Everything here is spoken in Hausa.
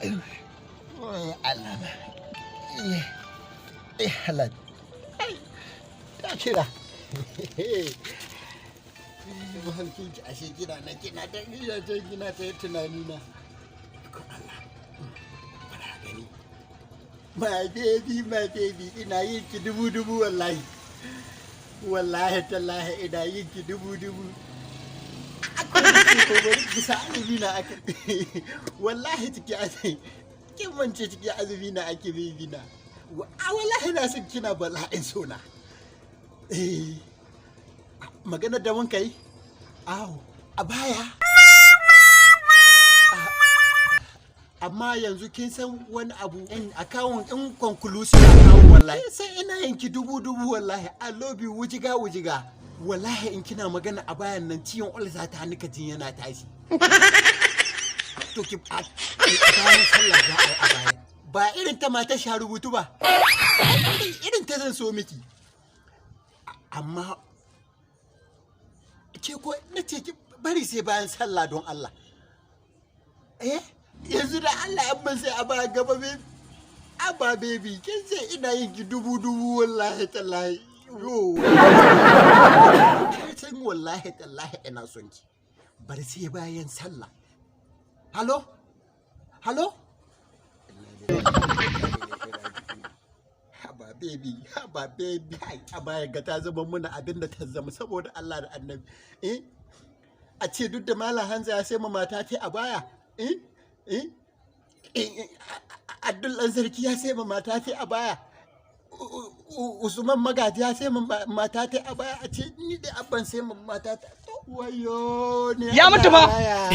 Allah na. Eh, eh, Allah. Ai, ta kira. Mahalkin ki ashe kina na kina ta kina ta kina ta tunani na. Ko Allah. Bana gani. My baby, my baby, ina yin ki dubu dubu wallahi. Wallahi tallahi ina yin ki dubu dubu. Bisa azumi na aka, wallahi ciki azumi, kin mance ciki azumi na ake, baby na. A wallahi na san kina bala'in sona. Eh, maganar da mun kai, awo, a baya. Amma yanzu kin san wani abu, in account in conclusion account, wallahi sai ina yanki dubu dubu. Wallahi I love you wujiga wujiga. Wallahi in kina magana a bayan nan, ciwon ulcer ta nika jin yana tashi. To ki a bayan sallah za a yi a baya, ba irin ta mata sha rubutu ba, irin ta zan so miki. Amma ke ko na ce ki bari sai bayan sallah, don Allah. Eh, yanzu da Allah an ban sai a baya gaba, baby. Aba baby, kin sai ina yin ki dubu dubu, wallahi tallahi. Yo, kin san wallahi tallahi ina son ki. Bari sai bayan sallah. Hello, hello. Haba baby, haba baby. Ai a baya ga ta zama muna abin da ta zama saboda Allah da Annabi. Eh, a ce duk da Malam Hanza ya sai ma mata ta a baya. Eh eh eh, Abdul Dan Sarki ya sai ma mata ta a baya. Usman Magaji ya sai ma mata ta a baya. A ce ni da abban sai ma mata ta. Wayo ne. Ya mutu ma. Allah.